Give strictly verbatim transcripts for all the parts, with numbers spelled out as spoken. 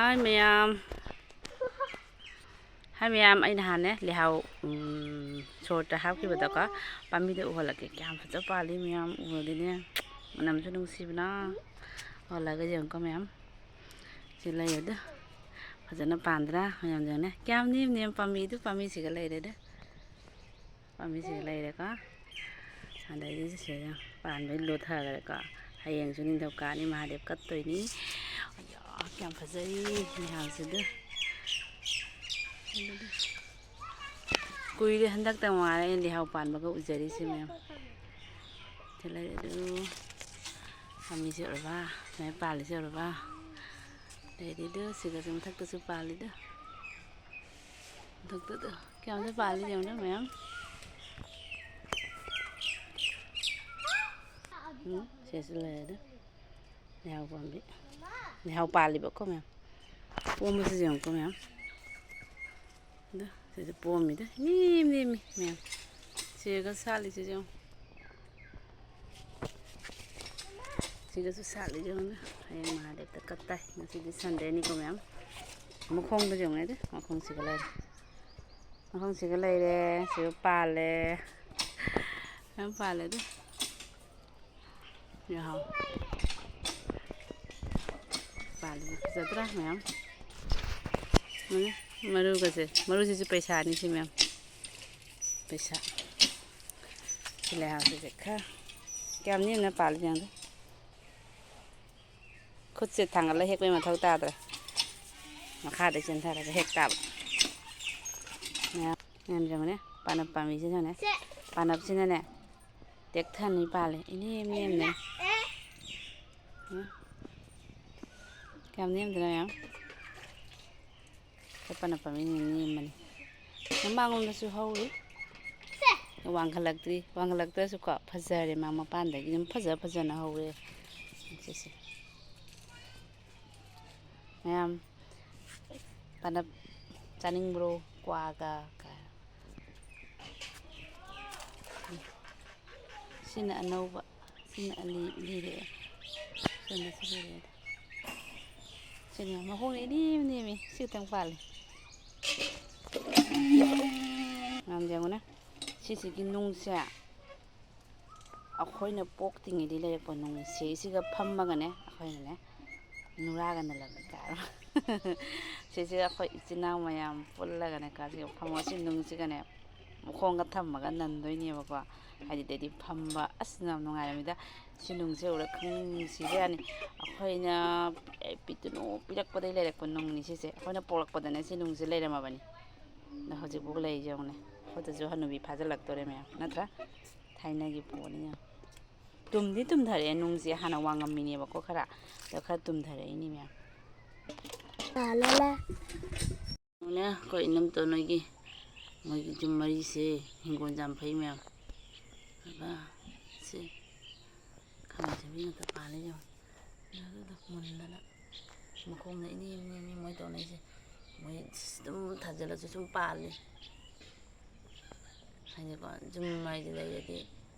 ꯍꯥꯏ ꯃꯌꯥꯝ, ꯍꯥꯏ ꯃꯌꯥꯝ, ꯑꯩ ꯅꯍꯥꯟꯅꯦ ꯂꯩꯍꯥꯎ, ꯎꯝ, ꯁꯣꯔꯠꯇ ꯍꯥꯞꯈꯤꯕꯗꯀꯣ, ꯄꯥꯝꯕꯤꯗꯣ ꯎꯍꯜꯂꯛꯀꯦ꯫ ꯀꯌꯥꯝ ꯐꯖ ꯄꯥꯜꯂꯤ ꯃꯌꯥꯝ, ꯎꯔꯗꯤꯅꯦ ꯃꯅꯝꯁꯨ ꯅꯨꯡꯁꯤꯕꯅ꯫ ꯎꯍꯜꯂꯒ ꯌꯦꯡꯉꯨꯀꯣ ꯃꯌꯥꯝ, ꯁꯤ ꯂꯩꯔꯦꯗ꯫ ꯐꯖꯅ ꯄꯥꯟꯗ꯭ꯔꯥ? ꯃꯌꯥꯝ ꯌꯦꯡꯉꯨꯅꯦ, ꯀꯌꯥꯝ ꯅꯦꯝ ꯅꯦꯝ ꯄꯥꯝꯕꯤꯗꯨ, ꯄꯥꯝꯕꯤꯁꯤꯒ ꯂꯩꯔꯦꯗ꯫ ꯄꯥꯝꯕꯤꯁꯤꯒ ꯂꯩꯔꯦꯀꯣ꯫ ꯑꯗꯩꯗꯤ ꯁꯤꯗ ꯄꯥꯟꯕꯩ ꯂꯣꯠꯊꯈ꯭ꯔꯦꯀꯣ꯫ ꯍꯌꯦꯡꯁꯨ ꯅꯤꯡꯊꯧꯀꯥꯅꯤ, ꯃꯍꯥꯗꯦꯕ ꯀꯠꯇꯣꯏꯅꯤ꯫ ꯑꯌꯥ, ꯀꯌꯥꯝ ꯐꯖꯔꯤ ꯂꯩꯍꯥꯎꯁꯤꯗ꯫ ꯀꯨꯏꯔꯦ, ꯍꯟꯗꯛꯇ ꯉꯥꯏꯔꯦ ꯑꯩꯅ ꯂꯩꯍꯥꯎ ꯄꯥꯟꯕꯒ ꯎꯖꯔꯤꯁꯦ ꯃꯌꯥꯝ꯫ ꯁꯤ ꯂꯩꯔꯦ ꯑꯗꯨ꯫ ꯄꯥꯝꯕꯤꯁꯦ ꯎꯔꯕ? ꯁꯨꯃꯥꯏꯅ ꯄꯥꯜꯂꯤꯁꯦ ꯎꯔꯕ? ꯂꯩꯔꯤꯗꯨ ꯁꯤꯗꯁꯨ, ꯃꯊꯛꯇꯁꯨ ꯄꯥꯜꯂꯤꯗꯨ꯫ ꯃꯊꯛꯇꯗ ꯀꯌꯥꯝꯗꯤ ꯄꯥꯜꯂꯤ ꯌꯦꯡꯉꯨꯅꯦ ꯃꯌꯥꯝ꯫ ꯎꯝ, ꯁꯤꯁꯨ ꯂꯩꯔꯦꯗ꯫ ꯂꯩꯍꯥꯎ ꯄꯥꯝꯕꯤ꯫ ꯂꯩꯍꯥꯎ ꯄꯥꯜꯂꯤꯕꯀꯣ ꯃꯌꯥꯝ꯫ ꯄꯣꯝꯕꯁꯤ ꯌꯦꯡꯉꯨꯀꯣ ꯃꯌꯥꯝ꯫ ꯑꯗꯣ ꯁꯤꯁꯨ ꯄꯣꯝꯃꯤꯗ꯫ ꯅꯦꯝ ꯅꯦꯝꯃꯤ ꯃꯌꯥꯝ꯫ ꯁꯤꯒ ꯁꯥꯠꯂꯤꯁꯤꯁꯨ ꯌꯦꯡꯉꯨ꯫ ꯁꯤꯒꯁꯨ ꯁꯥꯠꯂꯤꯁꯦ ꯌꯦꯡꯉꯨꯅꯦ꯫ ꯍꯌꯦꯡ ꯃꯍꯥꯗꯦꯕꯇ ꯀꯠꯇꯥꯏ꯫ ꯉꯁꯤꯗꯤ ꯁꯟꯗꯦꯅꯤꯀꯣ ꯃꯌꯥꯝ꯫ ꯃꯈꯣꯡꯗ ꯌꯦꯡꯉꯨꯅꯦ, ꯃꯈꯣꯡꯁꯤꯒ ꯂꯩꯔꯦ꯫ ꯃꯈꯣꯡꯁꯤꯒ ꯂꯩꯔꯦ꯫ ꯁꯤꯒ ꯄꯥꯜꯂꯦ꯫ ꯃꯌꯥꯝ ꯄꯥꯜꯂꯦ ꯑꯗꯨ꯫ ꯌꯥꯍꯧ꯫ ꯄꯥꯜꯂꯤ ꯐꯖꯗ꯭ꯔꯥ ꯃꯌꯥꯝ? ꯃꯔꯨ-, ꯃꯔꯨꯒꯁꯦ, ꯃꯔꯨꯁꯤꯁꯨ ꯄꯩꯁꯥꯅꯤ ꯁꯤ ꯃꯌꯥꯝ꯫ ꯄꯩꯁꯥ꯫ ꯁꯤ ꯂꯩꯍꯥꯎꯁꯤꯁꯦ ꯈꯔ ꯀꯌꯥꯝ ꯅꯦꯝꯅ ꯄꯥꯜꯂꯤ ꯌꯦꯡꯉꯨ꯫ ꯈꯨꯠꯁꯦ ꯊꯥꯡꯒꯠꯂ ꯍꯦꯛꯄꯩ ꯃꯊꯧ ꯇꯥꯗ꯭ꯔꯦ꯫ ꯃꯈꯥꯗꯩ ꯆꯦꯟꯊꯔꯒ ꯍꯦꯛ ꯇꯥꯕ꯫ ꯃꯌꯥꯝ, ꯃꯌꯥꯝ ꯌꯦꯡꯉꯨꯅꯦ, ꯄꯥꯅꯞ ꯄꯥꯝꯕꯤꯁꯤꯅꯅꯦ, ꯄꯥꯅꯞꯁꯤꯅꯅꯦ, ꯇꯦꯛꯊꯅꯤ ꯄꯥꯜꯂꯦ, ꯏꯅꯦꯝ ꯅꯦꯝꯅ꯫ ꯎꯝ꯫ ꯀꯌꯥꯝ ꯅꯦꯝꯗꯅ ꯃꯌꯥꯝ꯫ ꯑꯩꯈꯣꯏ ꯄꯥꯅꯞ ꯄꯥꯝꯕꯤꯅ ꯅꯦꯝꯕꯅꯤ꯫ ꯃꯃꯥꯡꯂꯣꯝꯗꯁꯨ ꯍꯧꯔꯤ꯫ ꯋꯥꯡꯈꯠꯂꯛꯇ꯭ꯔꯤ꯫ ꯋꯥꯡꯈꯠꯂꯛꯇ꯭ꯔꯁꯨꯀꯣ, ꯐꯖꯔꯦ ꯃꯥ ꯃꯄꯥꯟꯗꯒꯤ꯫ ꯑꯗꯨꯝ ꯐꯖ ꯐꯖꯅ ꯍꯧꯋꯦ꯫ ꯁꯤꯁꯦ꯫ ꯃꯌꯥꯝ, ꯄꯥꯅꯞ ꯆꯥꯅꯤꯡꯕ꯭ꯔꯣ? ꯀ꯭ꯋꯥꯒ ꯀ-, ꯁꯤꯅ ꯑꯅꯧꯕ, ꯁꯤꯅ ꯑꯂꯤ-, ꯂꯤꯔꯛꯑꯦ꯫ ꯁꯣꯝꯗꯁꯨ ꯂꯤꯔꯛꯑꯦ꯫ ꯁꯤ ꯃꯈꯣꯡꯅ ꯏꯅꯦꯝ ꯅꯦꯝꯃꯤ, ꯁꯤ ꯈꯛꯇꯪ ꯄꯥꯜꯂꯤ꯫ ꯌꯥꯝ ꯌꯦꯡꯉꯨꯅꯦ, ꯁꯤꯁꯤꯒꯤ ꯅꯨꯡꯁꯦ ꯑꯩꯈꯣꯏꯅ ꯄꯣꯛꯇ꯭ꯔꯤꯉꯩꯗꯒꯤ ꯂꯩꯔꯛꯄ ꯅꯨꯡꯁꯤꯁꯤꯒ ꯐꯝꯃꯒꯅꯦ, ꯑꯩꯈꯣꯏꯅꯅꯦ ꯅꯨꯔꯥꯒ ꯅꯂꯝꯃꯤ ꯀꯥꯏꯔꯣ꯫ ꯁꯤꯁꯤꯒ ꯑꯩꯈꯣꯏ ꯏꯆꯤꯟ ꯏꯅꯥꯎ ꯃꯌꯥꯝ ꯄꯨꯜꯂꯒꯅꯦ ꯀꯥꯁꯤꯒ ꯐꯝꯃꯒ ꯁꯤ ꯅꯨꯡꯁꯤꯒꯅꯦ ꯃꯈꯣꯡꯒ ꯊꯝꯃꯒ ꯅꯟꯗꯣꯏꯅꯦꯕꯀꯣ꯫ ꯍꯥꯏꯗꯤ ꯑꯗꯩꯗꯤ ꯐꯝꯕ ꯑꯁ ꯌꯥꯝ ꯅꯨꯡꯉꯥꯏꯔꯝꯃꯤꯗ꯫ ꯁꯤ ꯅꯨꯡꯁꯦ ꯎꯔ ꯈꯪꯅꯨꯡꯁꯤꯕ ꯌꯥꯅꯤ꯫ ꯑꯩꯈꯣꯏꯅ ꯄꯤꯛꯇꯨꯅꯨ ꯄꯤꯔꯛꯄꯗꯒꯤ ꯂꯩꯔꯛꯄ ꯅꯨꯡꯅꯤ ꯁꯤꯁꯦ꯫ ꯑꯩꯈꯣꯏꯅ ꯄꯣꯛꯂꯛꯄꯗꯅꯦ ꯁꯤ ꯅꯨꯡꯁꯦ ꯂꯩꯔꯝꯃꯕꯅꯤ꯫ ꯑꯗꯣ ꯍꯧꯖꯤꯛꯐꯥꯎ ꯂꯩꯔꯤꯁꯦ ꯌꯦꯡꯉꯨꯅꯦ꯫ ꯑꯩꯈꯣꯏꯗꯁꯨ ꯍꯅꯨꯕꯤ ꯐꯥꯖꯤꯜꯂꯛꯇꯣꯔꯦ ꯃꯌꯥꯝ, ꯅꯠꯇ꯭ꯔꯥ? ꯊꯥꯏꯅꯒꯤ ꯄꯣꯠꯅꯤ ꯌꯦꯡꯉꯣ꯫ ꯇꯨꯝꯗꯤ ꯇꯨꯝꯊꯔꯛꯑꯦ, ꯅꯨꯡꯁꯦ ꯍꯥꯟꯅ ꯋꯥꯡꯉꯝꯃꯤꯅꯦꯕꯀꯣ ꯈꯔ, ꯑꯗꯣ ꯈꯔ ꯇꯨꯝꯊꯔꯛꯏꯅꯤ ꯃꯌꯥꯝ꯫ ꯌꯦꯡꯉꯨꯅꯦ, ꯑꯩꯈꯣꯏ ꯏꯅꯝꯇꯣꯟ ꯅꯣꯏꯒꯤ ꯃꯣꯏꯒꯤ ꯌꯨꯝ ꯃꯔꯤꯁꯦ ꯍꯤꯡꯒꯣꯜ ꯌꯥꯝ ꯐꯩ ꯃꯌꯥꯝ꯫ ꯕꯕꯥ, ꯁꯤ ꯈꯥꯃꯦꯟ ꯑꯁꯤꯟꯕꯤ ꯉꯥꯛꯇ ꯄꯥꯜꯂꯦ ꯌꯦꯡꯉꯣ꯫ ꯑꯗꯨꯗꯣ ꯃꯨꯟꯗꯅ ꯃꯈꯣꯡꯅ ꯏꯅꯦꯝ ꯅꯦꯝꯃꯤ ꯃꯣꯏ ꯇꯧꯅꯩꯁꯦ꯫ ꯃꯣꯏ ꯑꯗꯨꯝ ꯊꯥꯖꯤꯜꯂꯁꯨ ꯁꯨꯝ ꯄꯥꯜꯂꯤ꯫ ꯍꯥꯏꯗꯤꯀꯣ, ꯌꯨꯝ ꯍꯥꯏꯗꯤ ꯂꯩꯔꯗꯤ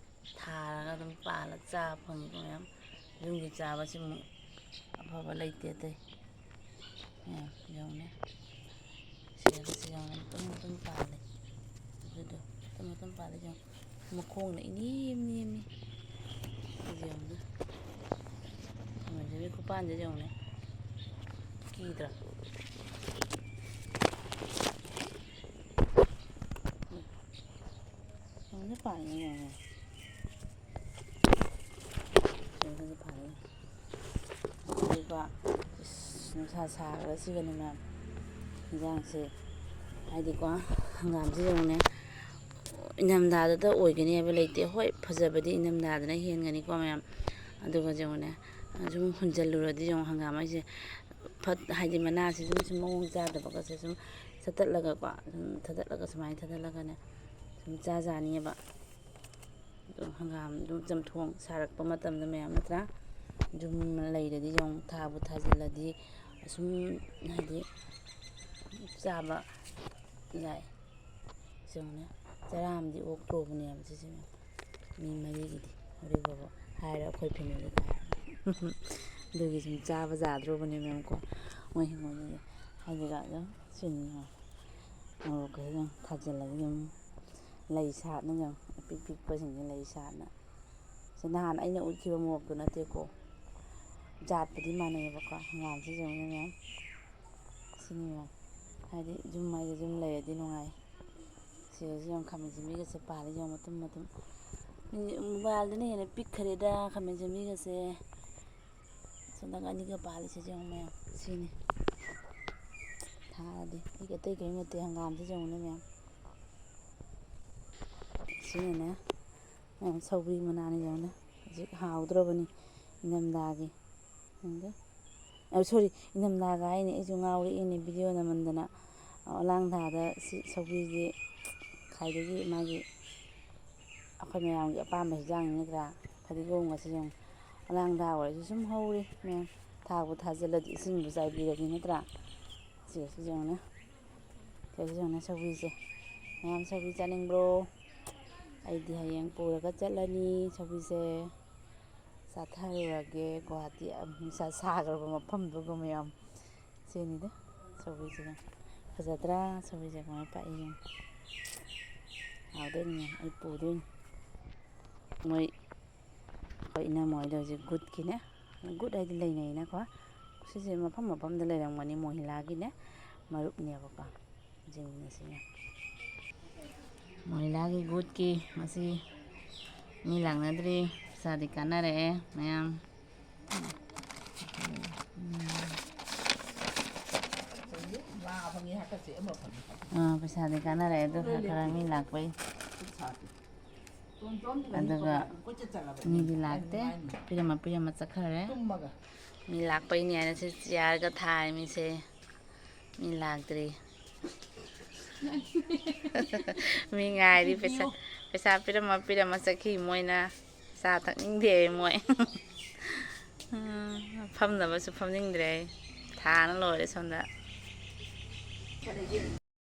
ꯊꯥꯔꯒ ꯑꯗꯨꯝ ꯄꯥꯜꯂ ꯆꯥꯕ ꯐꯪꯉꯤꯀꯣ ꯃꯌꯥꯝ꯫ ꯌꯨꯝꯒꯤ ꯆꯥꯕꯁꯤꯃꯨꯛ ꯑꯐꯕ ꯂꯩꯇꯦ ꯑꯇꯩ꯫ ꯃꯌꯥꯝ ꯌꯦꯡꯉꯨꯅꯦ꯫ ꯁꯤꯗꯒꯁꯨ ꯌꯦꯡꯉꯨꯅꯦ, ꯃꯇꯨꯝ ꯃꯇꯨꯝ ꯄꯥꯜꯂꯦ꯫ ꯑꯗꯨꯗꯣ ꯃꯇꯨꯝ ꯃꯇꯨꯝ ꯄꯥꯜꯂꯦ ꯌꯦꯡꯉꯨ꯫ ꯃꯈꯣꯡꯅ ꯏꯅꯦꯝ ꯅꯦꯝꯃꯤ꯫ ꯑꯗꯨ ꯌꯦꯡꯉꯨꯅꯦ꯫ ꯈꯥꯃꯦꯟꯁꯤꯟꯕꯤ ꯈꯨꯄꯥꯟꯁꯦ ꯌꯦꯡꯉꯨꯅꯦ꯫ ꯀꯤꯗ꯭ꯔꯥ? ꯌꯦꯡꯉꯨꯅꯦ, ꯄꯥꯜꯂꯦ ꯌꯦꯡꯉꯨꯅꯦ꯫ ꯁꯤꯗꯒꯁꯨ ꯄꯥꯜꯂꯦ꯫ ꯑꯗꯨꯒ ꯏꯁ, ꯅꯨꯡꯁꯥ ꯁꯥꯈ꯭ꯔꯁꯤꯒꯅꯦ ꯃꯌꯥꯝ, ꯏꯟꯖꯥꯡꯁꯦ, ꯍꯥꯏꯗꯤꯀꯣ, ꯍꯪꯒꯥꯝꯁꯦ ꯌꯦꯡꯉꯨꯅꯦ, ꯏꯪꯊꯝꯊꯥꯗꯇ ꯑꯣꯏꯒꯅꯤ ꯍꯥꯏꯕ ꯂꯩꯇꯦ꯫ ꯍꯣꯏ, ꯐꯖꯕꯗꯤ ꯏꯪꯊꯝꯊꯥꯗꯅ ꯍꯦꯟꯒꯅꯤꯀꯣ ꯃꯌꯥꯝ꯫ ꯑꯗꯨꯒ ꯌꯦꯡꯉꯨꯅꯦ, ꯁꯨꯝ ꯍꯨꯟꯖꯜꯂꯨꯔꯗꯤ ꯌꯦꯡꯉꯨ, ꯍꯪꯒꯥꯝ ꯍꯥꯏꯁꯦ ꯐꯠ-, ꯍꯥꯏꯗꯤ ꯃꯅꯥꯁꯤ ꯁꯨꯝ, ꯁꯨꯝ ꯃꯑꯣꯡ ꯆꯥꯗꯕꯒꯁꯦ ꯁꯨꯝ ꯊꯠꯇꯠꯂꯒꯀꯣ, ꯁꯨꯝ ꯊꯠꯇꯠꯂꯒ, ꯁꯨꯃꯥꯏꯅ ꯊꯠꯇꯠꯂꯒꯅꯦ ꯁꯨꯝ ꯆꯥꯖꯥꯅꯤꯕ꯫ ꯑꯗꯨꯝ ꯍꯪꯒꯥꯝꯗꯨ ꯆꯝꯊꯣꯡ ꯁꯥꯔꯛꯄ ꯃꯇꯝꯗ ꯃꯌꯥꯝ ꯅꯠꯇ꯭ꯔꯥ? ꯌꯨꯝ ꯂꯩꯔꯗꯤ ꯌꯦꯡꯉꯨ, ꯊꯥꯕꯨ ꯊꯥꯖꯤꯜꯂꯗꯤ ꯑꯁꯨꯝ ꯍꯥꯏꯗꯤ ꯆꯥꯕ ꯌꯥꯏ꯫ ꯌꯦꯡꯉꯨꯅꯦ, ꯆꯔꯥ ꯑꯃꯗꯤ ꯑꯣꯛꯇ꯭ꯔꯣꯕꯅꯦꯕ ꯁꯤꯁꯦ ꯃꯌꯥꯝ꯫ ꯃꯤ ꯃꯔꯤꯒꯤꯗꯤ ꯍꯣꯔꯦꯟ ꯕꯕꯥ ꯍꯥꯏꯔ ꯑꯩꯈꯣꯏ ꯐꯦꯃꯤꯂꯤ ꯇꯥꯔꯦ꯫ ꯑꯗꯨꯒꯤ ꯁꯨꯝ ꯆꯥꯕ ꯌꯥꯗ꯭ꯔꯣꯕꯅꯦ ꯃꯌꯥꯝ ꯀꯣ꯫ ꯃꯣꯏ ꯍꯤꯡꯒꯣꯜꯗꯨꯗꯤ꯫ ꯑꯗꯨꯒ ꯑꯗꯨꯝ ꯁꯤꯅꯤ ꯌꯦꯡꯉꯣ꯫ ꯃꯣꯔꯣꯛꯀꯁꯦ ꯑꯗꯨꯝ ꯊꯥꯖꯤꯜꯂꯒ ꯑꯗꯨꯝ ꯂꯩ ꯁꯥꯠꯅ ꯌꯦꯡꯉꯣ꯫ ꯑꯄꯤꯛ ꯄꯤꯛꯄꯁꯤꯡꯁꯦ ꯂꯩ ꯁꯥꯠꯅ꯫ ꯁꯤ ꯅꯍꯥꯟ ꯑꯩꯅ ꯎꯠꯈꯤꯕ ꯃꯣꯔꯣꯛꯇꯨ ꯅꯠꯇꯦꯀꯣ꯫ ꯖꯥꯠꯄꯨꯗꯤ ꯃꯥꯟꯅꯩꯌꯦꯕꯀꯣ꯫ ꯍꯪꯒꯥꯝꯁꯤ ꯌꯦꯡꯉꯨꯅꯦ ꯃꯌꯥꯝ꯫ ꯁꯤꯅꯤ ꯌꯦꯡꯉꯣ꯫ ꯍꯥꯏꯗꯤ ꯌꯨꯝ ꯍꯥꯏꯁꯦ ꯌꯨꯝ ꯂꯩꯔꯗꯤ ꯅꯨꯡꯉꯥꯏ꯫ ꯁꯤꯗꯁꯨ ꯌꯦꯡꯉꯣ, ꯈꯥꯃꯦꯟ ꯑꯁꯤꯟꯕꯤꯒꯁꯦ ꯄꯥꯜꯂꯤ ꯌꯦꯡꯉꯣ, ꯃꯇꯨꯝ ꯃꯇꯨꯝ꯫ ꯃꯣꯕꯥꯏꯜꯗꯅ ꯍꯦꯟꯅ ꯄꯤꯛꯈ꯭ꯔꯦꯗ ꯈꯥꯃꯦꯟ ꯑꯁꯤꯟꯕꯤꯒꯁꯦ꯫ ꯁꯣꯝꯗꯒ ꯑꯅꯤꯒ ꯄꯥꯜꯂꯤꯁꯦ ꯌꯦꯡꯉꯣ ꯃꯌꯥꯝ꯫ ꯁꯤꯅꯤ꯫ ꯊꯥꯔꯗꯤ ꯑꯩꯒꯤ ꯑꯇꯩ ꯀꯔꯤꯝ ꯅꯠꯇꯦ, ꯍꯪꯒꯥꯝꯁꯦ ꯌꯦꯡꯉꯨꯅꯦ ꯃꯌꯥꯝ꯫ ꯁꯤꯅꯅꯦ ꯃꯌꯥꯝ ꯁꯧꯒ꯭ꯔꯤ ꯃꯅꯥꯅꯤ ꯌꯦꯡꯉꯨꯅꯦ꯫ ꯍꯧꯖꯤꯛ ꯍꯥꯎꯗ꯭ꯔꯕꯅꯤ ꯏꯪꯊꯝꯊꯥꯒꯤ꯫ ꯈꯪꯗꯦ꯫ ꯑ, ꯁꯣꯔꯤ, ꯏꯪꯊꯝꯊꯥꯒ ꯍꯥꯏꯅꯤ, ꯑꯩꯁꯨ ꯉꯥꯎꯔꯛꯏꯅꯦ ꯚꯤꯗꯤꯑꯣ ꯅꯝꯃꯟꯗꯅ꯫ ꯑꯣꯂꯥꯡ ꯊꯥꯗ ꯁꯤ ꯁꯧꯒ꯭ꯔꯤꯁꯦ ꯈ꯭ꯋꯥꯏꯗꯒꯤ ꯃꯥꯒꯤ ꯑꯩꯈꯣꯏ ꯃꯌꯥꯝꯒꯤ ꯑꯄꯥꯝꯕ ꯍꯤꯟꯖꯥꯡꯅꯤ ꯅꯠꯇ꯭ꯔꯥ? ꯐꯗꯤꯒꯣꯝꯒꯁꯦ ꯌꯦꯡꯉꯨ꯫ ꯑꯣꯂꯥꯡ ꯊꯥ ꯑꯣꯏꯔꯁꯨ ꯁꯨꯝ ꯍꯧꯔꯤ ꯃꯌꯥꯝ꯫ ꯊꯥꯕꯨ ꯊꯥꯖꯤꯜꯂꯗꯤ ꯏꯁꯤꯡꯕꯨ ꯆꯥꯏꯕꯤꯔꯗꯤ ꯅꯠꯇ꯭ꯔꯥ? ꯁꯤꯒꯁꯨ ꯌꯦꯡꯉꯨꯅꯦ꯫ ꯁꯤꯒꯁꯨ ꯌꯦꯡꯉꯨꯅꯦ ꯁꯧꯒ꯭ꯔꯤꯁꯦ꯫ ꯃꯌꯥꯝ ꯁꯧꯒ꯭ꯔꯤ ꯆꯥꯅꯤꯡꯕ꯭ꯔꯣ? ꯑꯩꯗꯤ ꯍꯌꯦꯡ ꯄꯨꯔꯒ ꯆꯠꯂꯅꯤ ꯁꯧꯒ꯭ꯔꯤꯁꯦ꯫ ꯆꯥꯊꯔꯨꯔꯒꯦ ꯒꯨꯍꯥꯇꯤ ꯅꯨꯡꯁꯥ ꯁꯥꯈ꯭ꯔꯕ ꯃꯐꯝꯗꯨꯒ ꯃꯌꯥꯝ꯫ ꯁꯤꯅꯤꯗ ꯁꯧꯒ꯭ꯔꯤꯁꯤꯅ꯫ ꯐꯖꯗ꯭ꯔꯥ? ꯁꯧꯒ꯭ꯔꯤꯁꯦ ꯀꯃꯥꯏꯅ ꯄꯥꯛꯏ ꯌꯦꯡꯉꯨ꯫ ꯍꯥꯎꯗꯣꯏꯅꯤꯅꯦ, ꯑꯩ ꯄꯨꯗꯣꯏꯅꯤ꯫ ꯃꯣꯏ ꯑꯩꯈꯣꯏ ꯏꯅꯝꯃ ꯍꯣꯏꯗ ꯍꯧꯖꯤꯛ ꯒꯨꯠꯀꯤꯅꯦ꯫ ꯒꯨꯠ ꯍꯥꯏꯗꯤ ꯂꯩꯅꯩꯅꯀꯣ꯫ ꯁꯤꯁꯦ ꯃꯐꯝ ꯃꯐꯝꯗ ꯂꯩꯔꯝꯒꯅꯤ, ꯃꯣꯍꯤꯂꯥꯒꯤꯅꯦ ꯃꯔꯨꯞꯅꯦꯕꯀꯣ꯫ ꯖꯤꯡ ꯑꯁꯤꯅ ꯃꯣꯍꯤꯂꯥꯒꯤ ꯒꯨꯠꯀꯤ ꯃꯁꯤ ꯃꯤ ꯂꯥꯛꯅꯗ꯭ꯔꯤ꯫ ꯄꯩꯁꯥꯗꯤ ꯀꯥꯟꯅꯔꯛꯑꯦ ꯃꯌꯥꯝ꯫ ꯑꯥ, ꯄꯩꯁꯥꯗꯤ ꯀꯥꯟꯅꯔꯛꯑꯦ ꯑꯗꯨ ꯈꯔ ꯈꯔ ꯃꯤ ꯂꯥꯛꯄꯩ꯫ ꯑꯗꯨꯒ ꯃꯤꯗꯤ ꯂꯥꯛꯇꯦ, ꯄꯤꯔꯝꯃ ꯄꯤꯔꯝꯃ ꯆꯠꯈ꯭ꯔꯦ꯫ ꯃꯤ ꯂꯥꯛꯄꯩꯅꯦ ꯍꯥꯏꯅ ꯁꯤ ꯆꯤꯌꯥꯔꯒ ꯊꯥꯔꯤꯃꯤꯁꯦ꯫ ꯃꯤ ꯂꯥꯛꯇ꯭ꯔꯤ꯫ ꯃꯤ ꯉꯥꯏꯔꯤ꯫ ꯄꯩꯁꯥ, ꯄꯩꯁꯥ ꯄꯤꯔꯝꯃ ꯄꯤꯔꯝꯃ ꯆꯠꯈꯤ ꯃꯣꯏꯅ꯫ ꯆꯥ ꯊꯛꯅꯤꯡꯗꯦ ꯃꯣꯏ꯫ ꯎꯝ, ꯐꯝꯅꯕꯁꯨ ꯐꯝꯅꯤꯡꯗ꯭ꯔꯦ꯫ ꯊꯥꯅ ꯂꯣꯏꯔꯦ ꯁꯣꯝꯗ꯫